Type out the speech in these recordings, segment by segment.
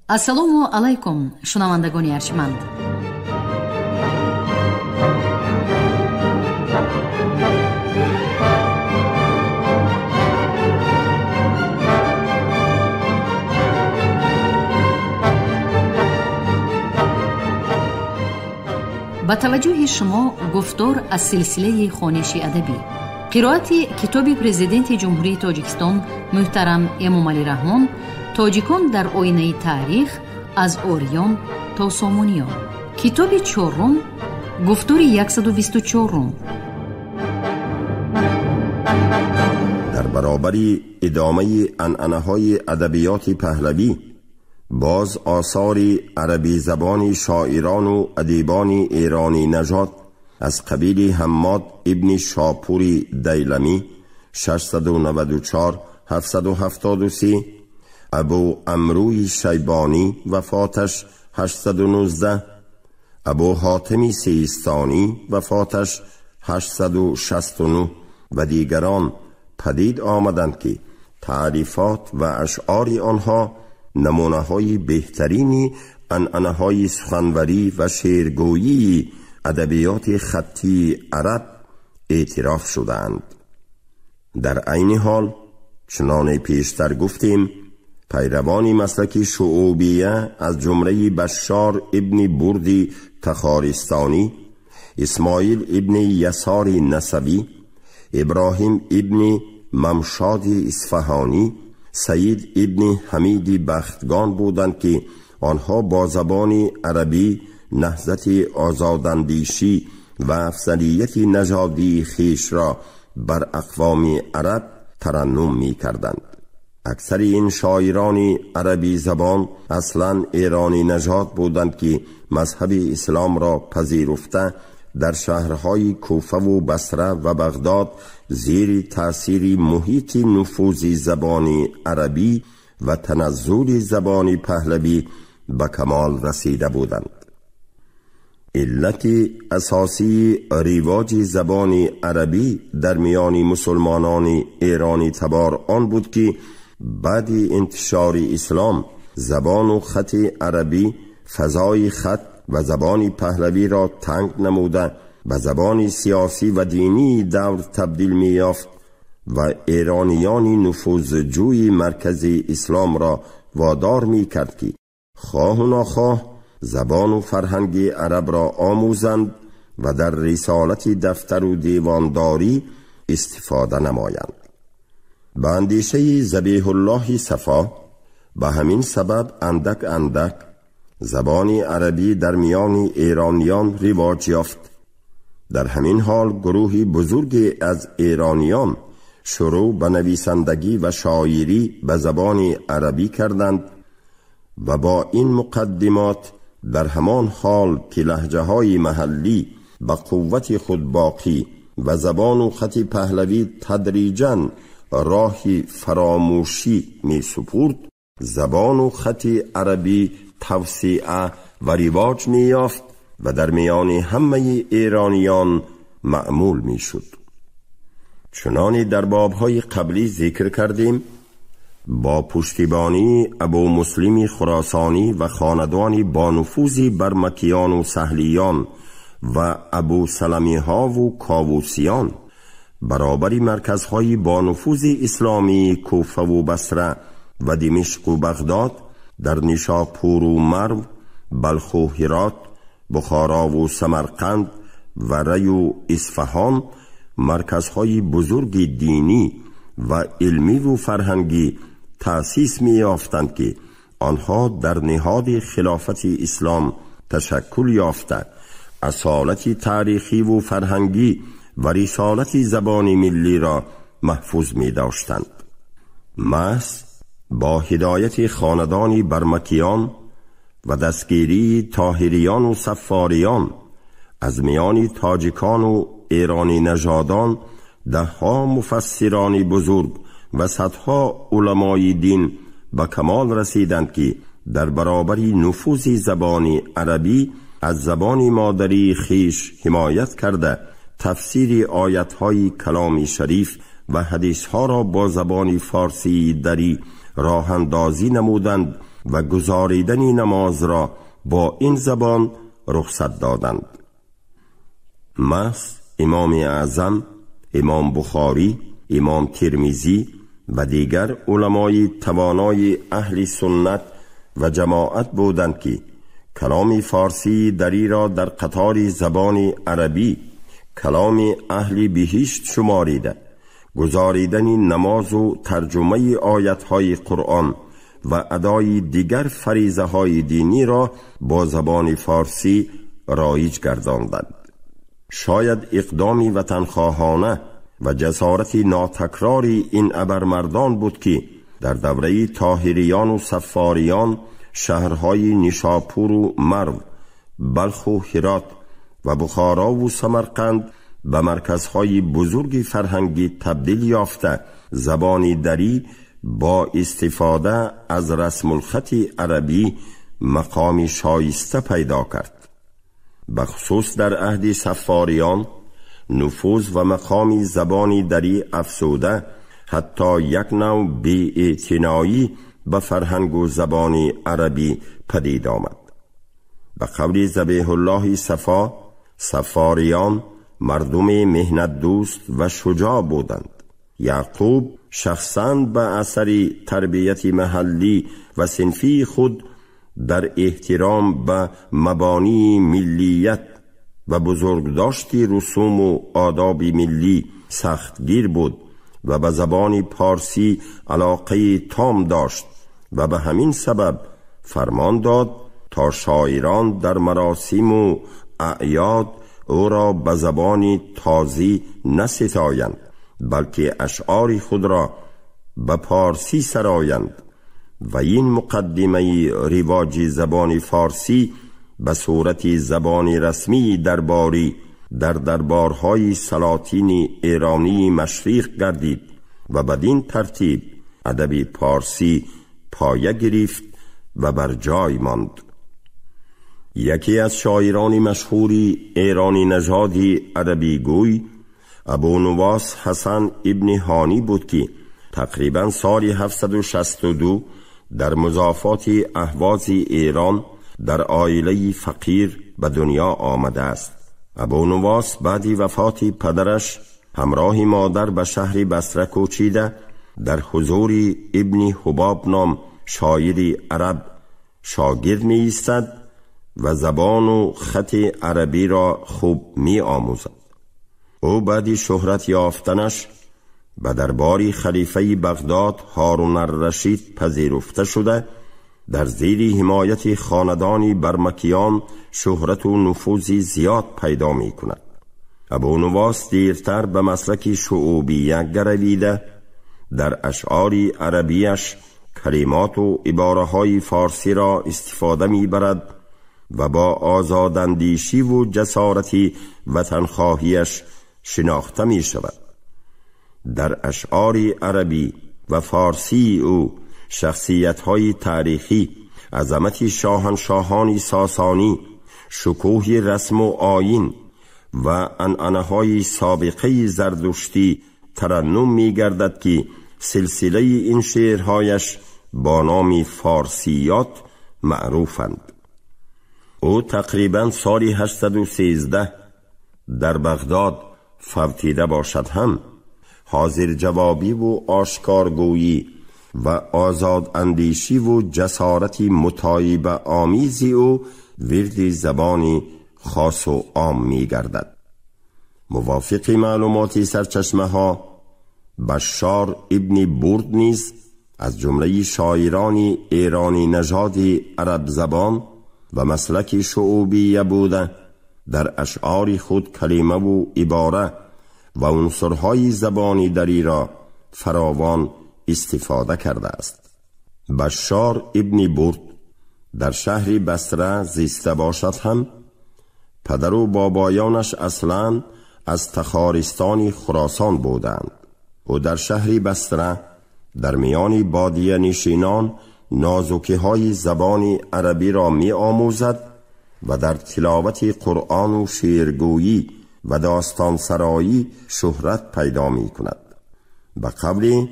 Ассалому алайкум, шунавандагони арҷманд. Ба таваҷҷӯҳи шумо гуфтор аз силсилаи хониши адабӣ, қироати китоби Президенти Ҷумҳурии Тоҷикистон муҳтарам Эмомалӣ Раҳмон «Тоҷикон дар оинаи таърих аз ориён то сомониён», китоби чорум, гуфтори 124. Дар баробари идомаи анъанаҳои адабиёти паҳлавӣ боз осори عربی زبان شاعران و ادیبان ایرانی نژاد از قبیل حماد ابن شاپور دیلمی 694 773، ابو عمروی شیبانی وفاتش 819، ابو حاتم سیستانی وفاتش 869 و دیگران پدید آمدند که تعریفات و اشعار آنها نمونه‌های بهترینی عنعنه‌های سخنوری و شعرگویی ادبیات خطی عرب اعتراف شدند. در عین حال چنان پیشتر گفتیم، پیروان مسلک شعوبیه از جمله بشار ابن بردی تخارستانی، اسماعیل ابن یسار نسوی، ابراهیم ابن ممشاد اصفهانی، سعید ابن حمید بختگان بودند که آنها با زبان عربی نهضت آزاداندیشی و افضلیت نژادی خویش را بر اقوام عرب ترنم می کردند. اکثر این شاعران عربی زبان اصلا ایرانی نژاد بودند که مذهب اسلام را پذیرفته در شهرهای کوفه و بصره و بغداد زیر تأثیر محیط نفوذ زبان عربی و تنزل زبان پهلوی به کمال رسیده بودند. علت اساسی رواج زبان عربی در میان مسلمانان ایرانی تبار آن بود که بعد انتشار اسلام زبان و خط عربی فضای خط و زبان پهلوی را تنگ نموده به زبان سیاسی و دینی دور تبدیل می یافت و ایرانیان نفوذجوی مرکز اسلام را وادار می کرد که خواه و ناخواه زبان و فرهنگ عرب را آموزند و در رسالت دفتر و دیوانداری استفاده نمایند. به اندیشه ذبیح الله صفا به همین سبب اندک اندک زبان عربی در میان ایرانیان رواج یافت. در همین حال گروهی بزرگی از ایرانیان شروع به نویسندگی و شاعری به زبان عربی کردند و با این مقدمات در همان حال که لهجه های محلی به قوت خود باقی و زبان و خط پهلوی تدریجاً راهی فراموشی می سپرد، زبان و خط عربی توسعه و رواج می یافت و در میان همه ایرانیان معمول می شد. چنانی در بابهای قبلی ذکر کردیم، با پشتیبانی ابو مسلم خراسانی و خاندانی با نفوذی برمکیان و سهلیان و ابو سلمی ها و کاووسیان برابر مرکزهای با نفوذ اسلامی کوفه و بصره و دمشق و بغداد در نیشاپور و مرو، بلخ و هرات، بخارا و سمرقند و ری و اصفهان مرکزهای بزرگ دینی و علمی و فرهنگی تأسیس می یافتند که آنها در نهاد خلافت اسلام تشکل یافته اصالت تاریخی و فرهنگی و رسالت زبان ملی را محفوظ می داشتند. محض با هدایت خاندان برمکیان و دستگیری طاهریان و صفاریان از میان تاجیکان و ایرانی نژادان دهها مفسران بزرگ و صدها علمای دین به کمال رسیدند که در برابر نفوذ زبان عربی از زبان مادری خیش حمایت کرده تفسیر آیت‌های کلام شریف و حدیث‌ها را با زبان فارسی دری راه اندازی نمودند و گزاریدن نماز را با این زبان رخصت دادند. محض امام اعظم، امام بخاری، امام ترمذی و دیگر علمای توانای اهل سنت و جماعت بودند که کلام فارسی دری را در قطار زبان عربی کلام اهل بهشت شماریده، گزاریدن نماز و ترجمه آیت‌های قرآن و ادای دیگر فریضه های دینی را با زبان فارسی رایج گرداندند. شاید اقدامی وطنخواهانه و جسارت ناتکراری این ابرمردان بود که در دوره طاهریان و صفاریان شهرهای نیشاپور و مرو، بلخ و هرات و بخارا و سمرقند به مرکزهای بزرگ فرهنگی تبدیل یافته، زبان دری با استفاده از رسم الخط عربی مقام شایسته پیدا کرد. بخصوص در عهد صفاریان نفوذ و مقام زبان دری افزوده، حتی یک نوع بی‌اعتنایی به فرهنگ و زبان عربی پدید آمد. به قول ذبیح الله صفا، صفاریان مردم مهنت دوست و شجاع بودند. یعقوب شخصاً به اثر تربیت محلی و صنفی خود در احترام به مبانی ملیت و بزرگداشت رسوم و آداب ملی سختگیر بود و به زبان پارسی علاقه تام داشت و به همین سبب فرمان داد تا شاعران در مراسم و اعیاد او را به زبان تازی نستایند، بلکه اشعار خود را به پارسی سرایند و این مقدمه رواج زبان فارسی به صورت زبان رسمی درباری در دربارهای سلاطین ایرانی مشرق گردید و بدین ترتیب ادب پارسی پایه گرفت و بر جای ماند. یکی از شاعران مشهور ایرانی نژاد عربی گوی ابو نواس حسن ابن هانی بود که تقریبا سال 762 در مضافات اهواز ایران در عائله فقیر به دنیا آمده است. ابو نواس بعد وفات پدرش همراه مادر به شهر بصره کوچیده، در حضور ابن حباب نام شاعر عرب شاگرد می ایستد و زبان و خط عربی را خوب می آموزد. او بعد شهرت یافتنش به دربار خلیفه بغداد هارون الرشید پذیرفته شده، در زیر حمایت خاندان برمکیان شهرت و نفوذ زیاد پیدا می کند. ابو نواس دیرتر به مسلک شعوبیه گرویده، در اشعار عربیش کلمات و عباره های فارسی را استفاده می برد و با آزاداندیشی و جسارت وطنخواهیش شناخته می شود. در اشعار عربی و فارسی او شخصیت‌های تاریخی، عظمت شاهنشاهان ساسانی، شکوه رسم و آیین و عنعنه‌های سابقه زردشتی ترنم می‌گردد که سلسله این شعرهایش با نام فارسیات معروفند. او تقریباً سال 813 در بغداد فوتیده باشد هم حاضر جوابی و آشکارگویی و آزاد اندیشی و جسارت متایبه آمیزی او ورد زبانی خاص و عام می گردد. موافق معلومات سرچشمه ها، بشار ابن برد نیز از جمله شاعران ایرانی نژاد عرب زبان و مسلک شعوبیه بوده، در اشعار خود کلمه و عباره و عنصرهای زبانی دری را فراوان استفاده کرده است. بشار ابن برد در شهر بصره زیسته باشد هم پدر و بابایانش اصلاً از تخارستان خراسان بودند. او در شهر بصره در میان بادیه نشینان نازکی های زبان عربی را می آموزد و در تلاوت قرآن و شعرگویی و داستان سرایی شهرت پیدا می کند. به قول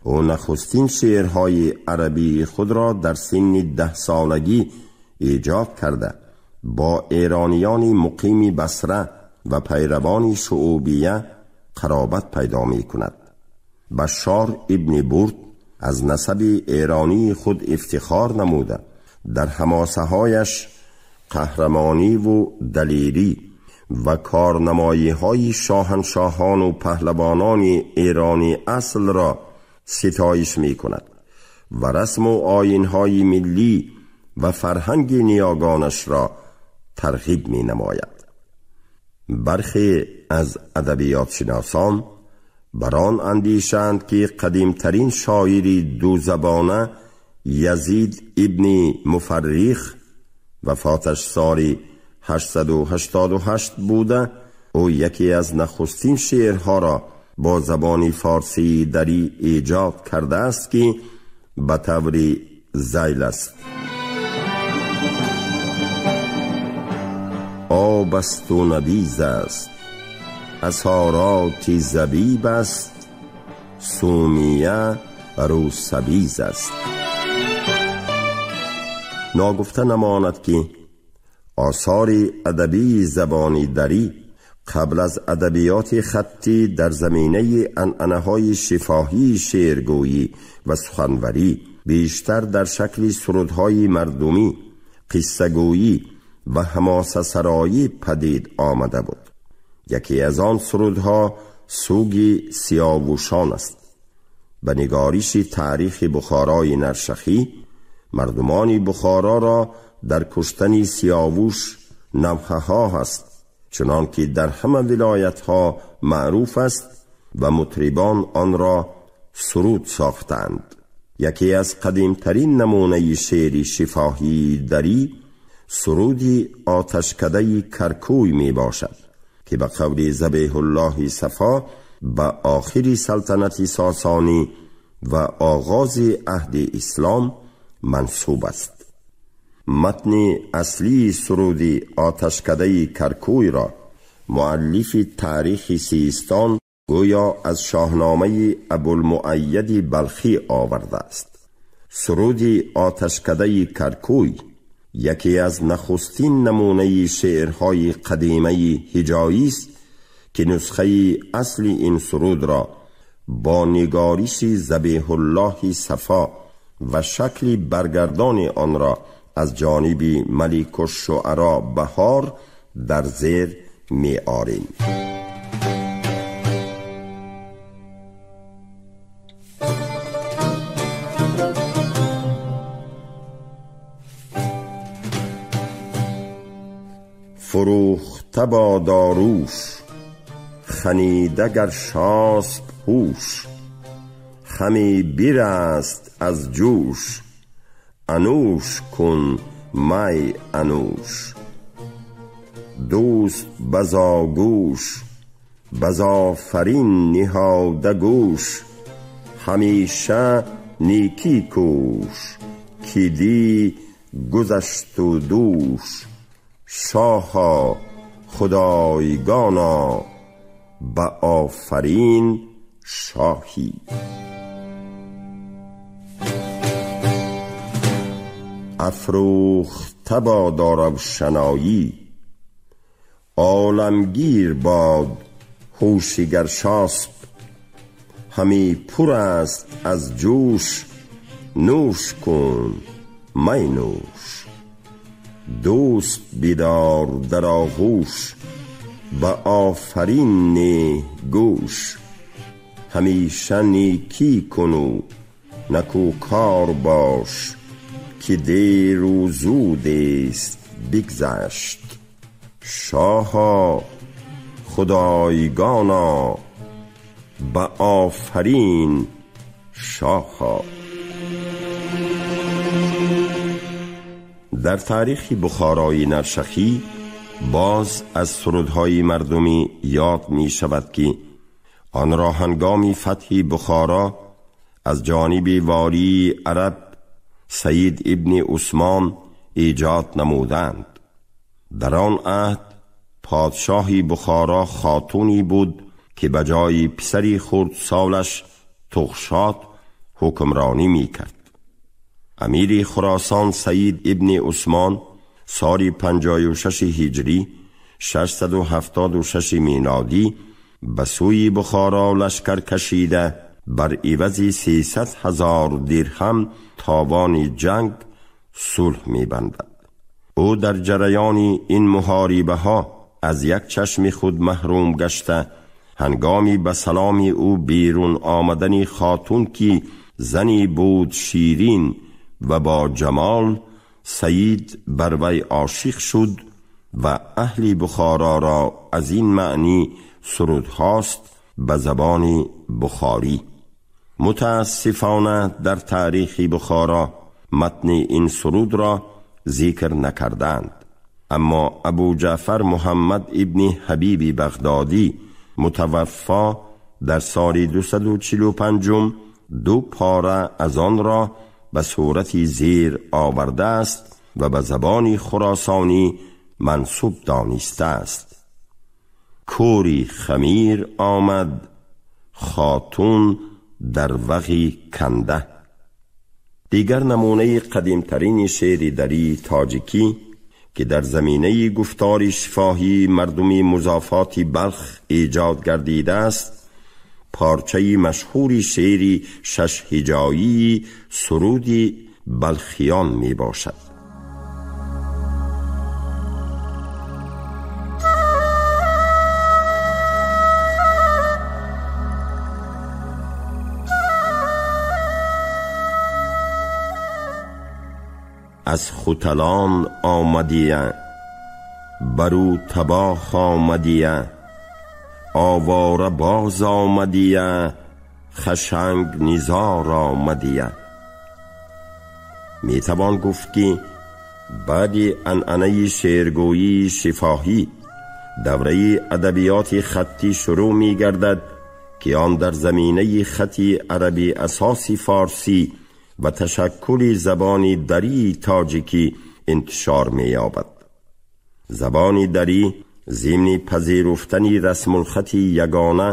او نخستین شعرهای عربی خود را در سن 10 سالگی ایجاد کرده با ایرانیان مقیم بصره و پیروان شعوبیه قرابت پیدا می کند. بشار ابن برد از نسب ایرانی خود افتخار نموده در حماسه هایش قهرمانی و دلیری و کارنمایی های شاهنشاهان و پهلوانان ایرانی اصل را ستایش می کند و رسم و آیین های ملی و فرهنگ نیاگانش را ترغیب می نماید. برخی از ادبیات شناسان بران اندیشند که قدیمترین شاعری دو زبانه یزید ابن مفرخ وفاتش سال 888 بوده، او یکی از نخستین شعرها را با زبان فارسی دری ایجاد کرده است که به طور ذیل است: آب است و نبیذ است، اسارات زبیب است، سومیه روسبیز است. ناگفته نماند که آثار ادبی زبانی دری قبل از ادبیات خطی در زمینه عنعنه‌های شفاهی شعرگویی و سخنوری بیشتر در شکل سرودهای مردمی، قصه‌گویی و حماسه سرایی پدید آمده بود. یکی از آن سرودها سوگ سیاوشان است. به نگارش تاریخ بخارای نرشخی مردمان بخارا را در کشتن سیاوش نوحه ها هست، چنان که در همه ولایت ها معروف است و مطربان آن را سرود ساختند. یکی از قدیمترین نمونه شعر شفاهی دری سرودی آتشکده کرکوی می باشد که به قول ذبیح الله صفا به آخر سلطنت ساسانی و آغاز عهد اسلام منسوب است. متن اصلی سرود آتشکده کرکوی را مؤلف تاریخ سیستان گویا از شاهنامه ابوالمؤید بلخی آورده است. سرود آتشکده کرکوی یکی از نخستین نمونه شعرهای قدیمه هجایی است که نسخه اصلی این سرود را با نگارش ذبیح الله صفا و شکل برگردان آن را از جانب ملک الشعراء بهار در زیر می آریم. فروخته با داروش، خنیده گر شاسپ هوش، خمی بیرست از جوش، انوش کن می انوش. دوست بزاگوش، بزافرین نهاده گوش، همیشه نیکی کوش، کی دی گذشت و دوش. شاها خدایگانا، به آفرین شاهی. افروخته باد روشنایی، عالمگیر باد هوش گرشاسپ، همی پر است از جوش، نوش کن می نوش. دوست بیدار در آغوش، به آفرین نه گوش، همیشه نیکی کن و نکوکار باش، که دیر و زود است بگذشت. شاها خدایگانا، به آفرین شاها. در تاریخ بخارای نرشخی باز از سرودهای مردمی یاد می شود که آن را هنگام فتح بخارا از جانب والی عرب سید ابن عثمان ایجاد نمودند. در آن عهد پادشاهی بخارا خاتونی بود که به جای پسری خردسالش تغشات ҳукмронӣ мекард. Амири Хуросон Саид ибни Усмон соли 56 ҳиҷрӣ 676 милодӣ ба сӯи Бухоро лашкар кашида бар ивази 300,000 дирҳам товони ҷанг сулҳ мебандад. Ӯ дар ҷараёни ин муҳорибаҳо аз як чашми худ маҳрум гашта, ҳангоми ба саломи ӯ берун омадани хатун ки зани буд ширин ва бо ҷамол, Саид бар вай ошиқ шуд ва аҳли Бухороро аз ин маъни суруд хост ба забони бухорӣ. Мутаассифона дар таърихи Бухоро матни ин сурудро зикр накарданд. Аммо Абу Ҷаъфар Муҳаммад ибни Ҳабиби Бағдодӣ мутаваффо дар соли 245 ду пора аз онро ба сурати зер овардааст ва ба забони хуросонӣ мансуб донистааст. Кӯри хамир омад, хатун дар вағи канда. Дигар намунаи қадимтарини шеъри дарии тоҷикӣ ки дар заминаи гуфтори шифоҳии мардуми музофоти Балх эҷод гардидааст, парчаи машҳури шеъри шашҳиҷоии суруди балхиён мебошад. Аз Хуталон омадия, бару табох омадия, овора боз омадия, хашанг низор омадия. Метавон гуфт ки баъди анъанаи шеъргӯии шифоҳӣ давраи адабиёти хаттӣ шурӯъ мегардад ки он дар заминаи хати арабӣ асоси форсӣ ва ташаккули забони дарии тоҷикӣ интишор меёбад. Забони дарӣ зимни пазируфтани расмулхати ягона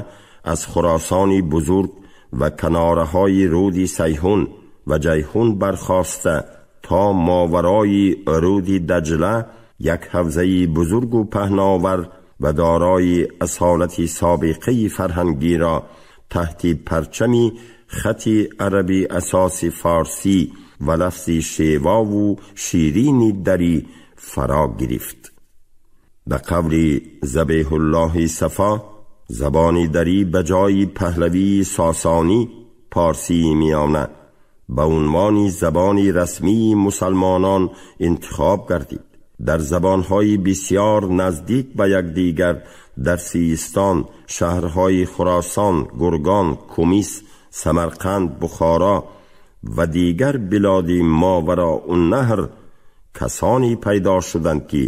аз Хуросони бузург ва канораҳои руди Сайҳун ва Ҷайҳун бархоста то моварои руди Даҷла як ҳавзаи бузургу паҳновар ва дорои асолати собиқаи фарҳангиро таҳти парчами хати арабӣ асоси форсӣ ва лафзи шеваву ширини дарӣ фаро гирифт. Ба қавли Забиҳуллоҳи Сафо, забони дарӣ ба ҷои паҳлавии сосонӣ парсии миёна ба унвони забони расмии мусалмонон интихоб гардид. Дар забонҳои бисёр наздик ба якдигар дар Систон, шаҳрҳои Хуросон, Гургон, Кумис, Самарқанд, Бухоро ва дигар билоди Мовароуннаҳр касоне пайдо шуданд ки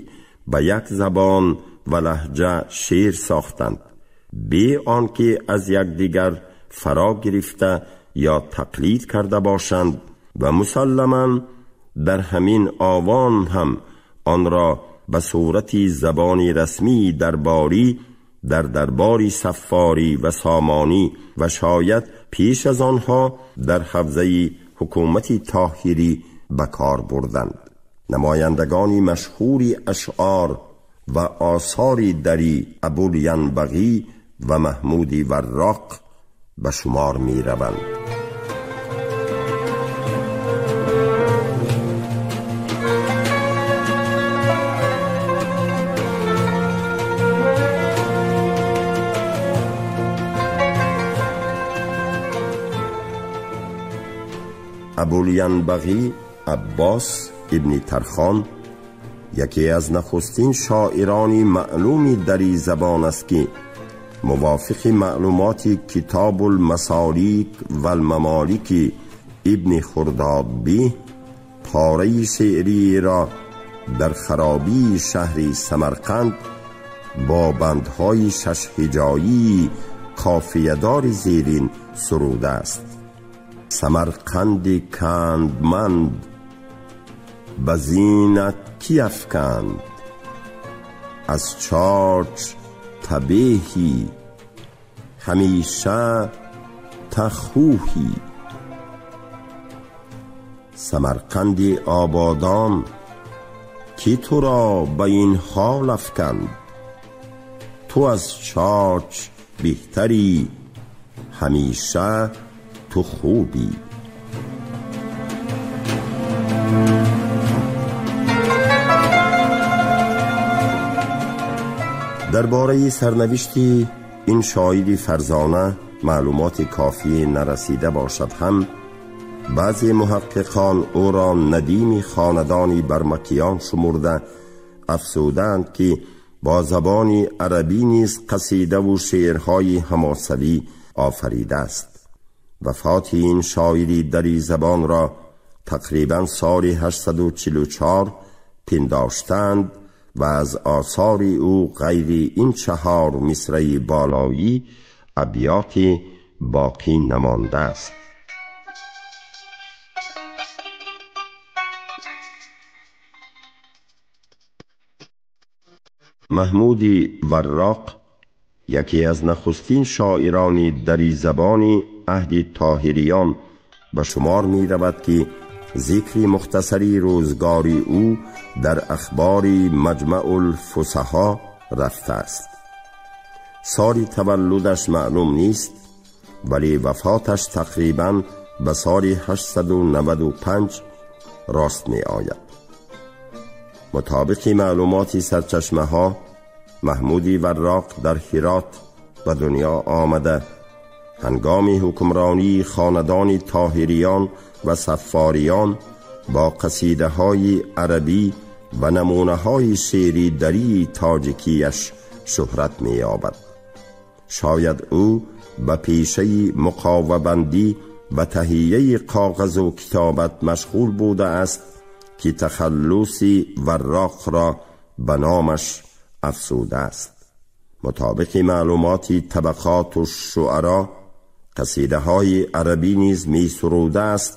ба як забон ва лаҳҷа шеър сохтанд, бе он ки аз якдигар фаро гирифта ё тақлид карда бошанд ва мусалламан дар ҳамин овон ҳам онро ба сурати забони расмии дарборӣ дар дарбори Саффорӣ ва Сомонӣ ва шояд пеш аз онҳо дар ҳавзаи ҳукумати Тоҳирӣ ба кор бурданд. Намояндагони машҳури ашъор ва осори дарӣ Абулянбағӣ ва Маҳмуди Варроқ ба шумор мераванд. Абулянбағӣ Аббос ибни Тархон яке аз нахустин шоирони маълуми дари забон аст ки мувофиқи маълумоти Китобулмасолик валмамолики ибни Хурдодбӣ пораи шеъриро дар харобии шаҳри Самарқанд бо бандҳои шашҳиҷоии қофиядори зерин сурудааст. Самарқанди кандманд ба зинат ки афканд, аз чоч табеҳӣ ҳамеша тахӯҳӣ. Самарқанди ободон, ки туро ба ин ҳол афканд? Ту аз чоч беҳтарӣ, ҳамеша ту хубӣ. Дар бораи сарнавишти ин шоири фарзона маълумоти кофӣ нарасида бошад ҳам, баъзе муҳаққиқон ӯро надими хонадони бармакиён шумурда афзуданд, ки бо забони арабӣ низ қасидаву шеърҳои ҳамосавӣ офаридааст. Вафоти ин шоири дари забонро тақрибан соли 844 пиндоштанд ва аз осори ӯ ғайри ин 4 мисраи болоӣ абёти боқӣ намондааст. Маҳмуди Варроқ яке аз нахустин шоирони дари забони аҳди Тоҳириён ба шумор меравад, ки зикри мухтасари рӯзгори ӯ дар ахбори Маҷмаъулфусаҳо рафтааст. Соли таваллудаш маълум нест, вале вафоташ тақрибан ба соли 895 рост меояд. Мутобиқи маълумоти сарчашмаҳо, Маҳмуди Варроқ дар Ҳирот ба дунё омада, ҳангоми ҳукмронии хонадони Тоҳириён ва Саффориён бо қасидаҳои арабӣ ва намунаҳои шеъри дарии тоҷикияш шӯҳрат меёбад. Шояд ӯ ба пешаи муқовабандӣ ва таҳияи коғазу китобат машғул будааст, ки тахаллуси Варроқро ба номаш афзудааст. Мутобиқи маълумоти Табақоту шуаро, қасидаҳои арабӣ низ месурудааст,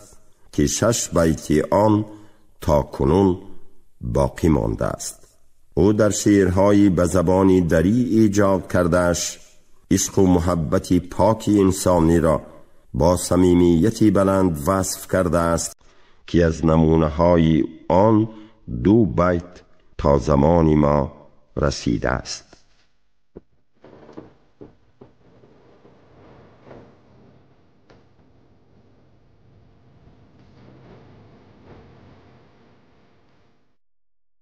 ки 6 байти он то кунун боқӣ мондааст. Ӯ дар шеърҳои ба забони дарӣ эҷод кардааш ишқу муҳаббати поки инсониро бо самимияти баланд васф кардааст, ки аз намунаҳои он 2 байт то замони мо расидааст.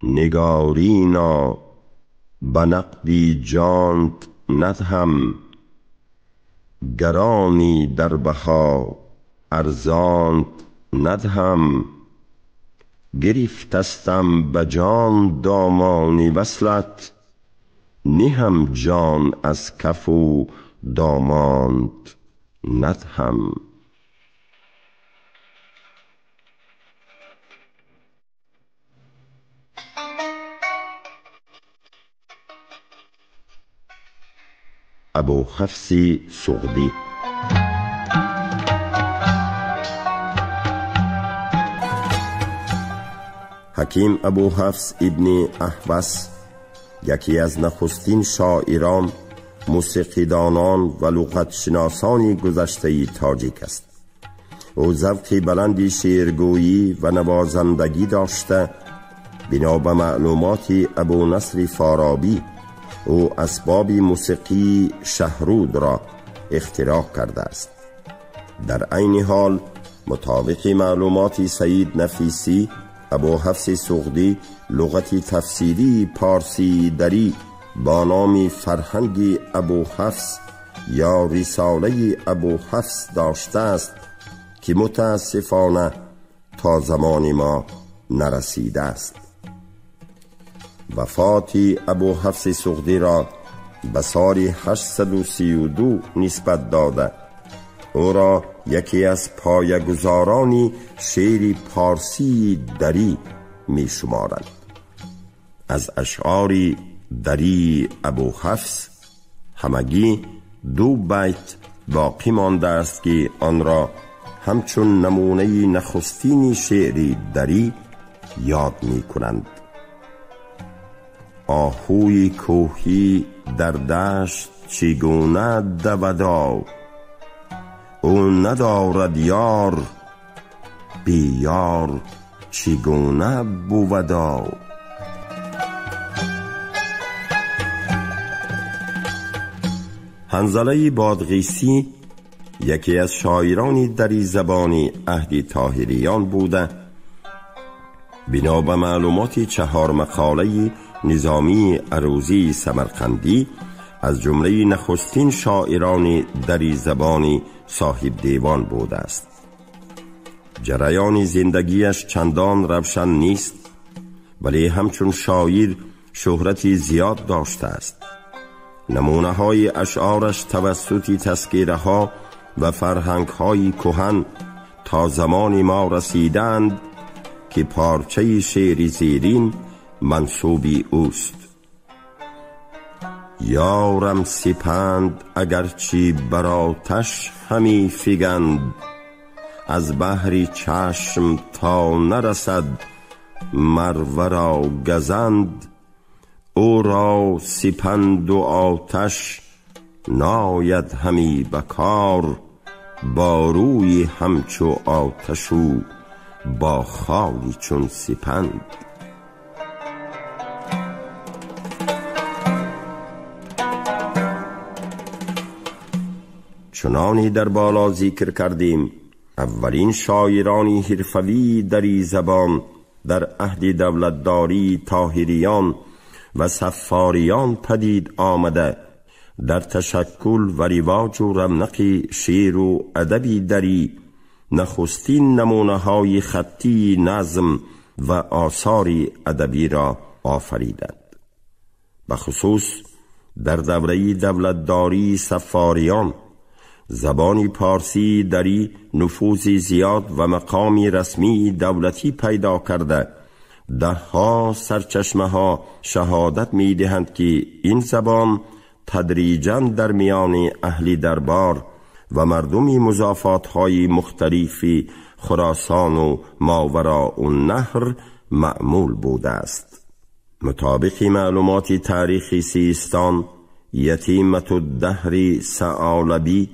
نگارینا به نقدی جانت ندهم، گرانی در بها ارزانت ندهم. گرفتستم به جان دامانی وصلت، نهم جان از کف و دامانت ندهم. Абу Ҳафси Суғдӣ. Ҳаким Абу Ҳафс ибни Аҳвас яке аз нахустин шоирон, мусиқидонон ва луғатшиносони гузаштаи тоҷик аст. Ӯ завқи баланди шеъргӯӣ ва навозандагӣ дошта, бино ба маълумоти Абунасри Форобӣ, ӯ асбоби мусиқии шаҳрудро ихтироъ кардааст. Дар айни ҳол мутобиқи маълумоти Саид Нафисӣ, Абу Ҳафси Суғдӣ луғати тафсирии порсии дарӣ бо номи Фарҳанги Абу Ҳафс ё Рисолаи Абу Ҳафс доштааст, ки мутаассифона то замони мо нарасидааст. Вафоти Абу Ҳафси Суғдиро ба соли 832 нисбат дода, ӯро яке аз поягузорони шеъри порсии дарӣ мешуморанд. Аз ашъори дарии Абу Ҳафс ҳамагӣ 2 байт боқӣ мондааст, ки онро ҳамчун намунаи нахустини шеъри дарӣ ёд мекунанд. Оҳуи кӯҳӣ дар дашт чигуна давадо, ӯ надорад ёр بی یار چگونه بودا. حنظله بادغیسی یکی از شاعران دری زبانی عهد طاهریان بوده، بنا به معلومات 4 مقاله نظامی عروضی سمرقندی از جمله نخستین شاعران دری زبانی صاحب دیوان بوده است. جریان زندگیش چندان روشن نیست، ولی همچون شاعر شهرتی زیاد داشته است. نمونه های اشعارش توسط تذکیره ها و فرهنگ های کهن تا زمان ما رسیدند که پارچه شعر زیرین منسوبی اوست: یارم سپند اگرچه بر آتش همی فگند، از بحری چشم تا نرسد مرورا گزند. او را سپند و آتش ناید همی بکار، با روی همچو آتش و با خالی چون سپند. چنانی در بالا ذکر کردیم، اولین شاعران حرفوی دری زبان در عهد دولتداری طاهریان و صفاریان پدید آمده، در تشکل و رواج و رونق شعر و ادب دری نخستین نمونه های خطی نظم و آثار ادبی را آفریدند. بخصوص در دوره دولتداری صفاریان زبان پارسی دری نفوذ زیاد و مقام رسمی دولتی پیدا کرده، ده ها سرچشمه ها شهادت می دهند که این زبان تدریجاً در میان اهل دربار و مردمی مضافات های مختلف خراسان و ماوراء النهر معمول بوده است. مطابق معلومات تاریخی سیستان، یتیمة الدهر ثعالبی،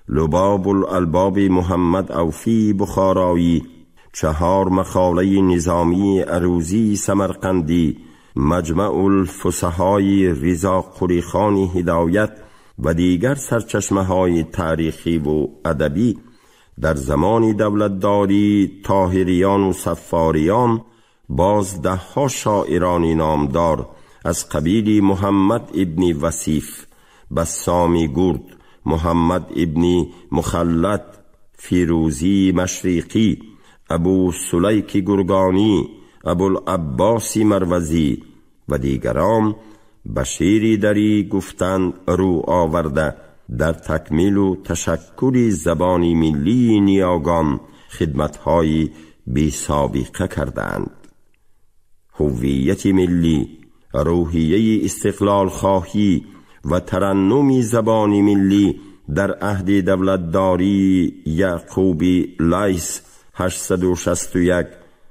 لباب الالباب محمد اوفی بخارایی، 4 مقاله نظامی عروضی سمرقندی، مجمع الفصحای رضا قریخان هدایت و دیگر سرچشمه های تاریخی و ادبی در زمان دولتداری طاهریان و صفاریان باز ده ها شاعران نامدار از قبیل محمد ابن وصیف، بسامی گرد، محمد ابن مخلد، فیروزی مشرقی، ابو سلیک گرگانی، ابوالعباس مروزی و دیگران به شعر دری گفتن رو آورده، در تکمیل و تشکل زبان ملی نیاگان خدمت‌های بی سابقه کردند. هویت ملی، روحیه استقلال خواهی و ترنم زبان ملی در عهد دولتداری یعقوب لیث 861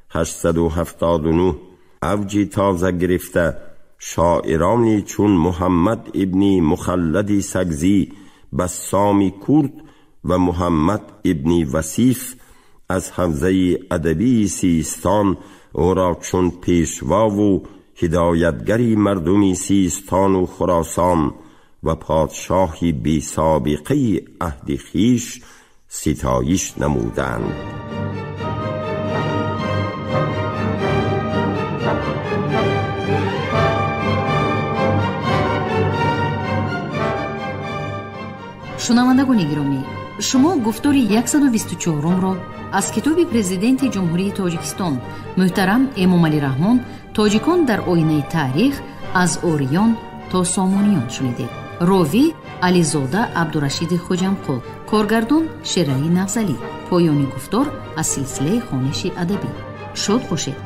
879 اوج تازه گرفته، شاعرانی چون محمد ابن مخلد سگزی، بسامی کرد و محمد ابن وصیف از حوزه ادبی سیستان او را چون پیشوا و هدایتگری مردمی سیستان و خراسان و پادشاهی بی سابقه عهد خویش ستایش نمودند. Шунавандагони гиромӣ, шумо гуфтори 124-ро аз китоби Президенти Ҷумҳурии Тоҷикистон муҳтарам Эмомалӣ Раҳмон «Тоҷикон дар оинаи таърих аз ориён то сомониён» шунидед. Ровӣ Ализода Абдурашиди Хуҷамқул, коргардон Шералӣ Нағзалӣ. Поёни гуфтор аз силсилаи хониши адабӣ. Шод бошед.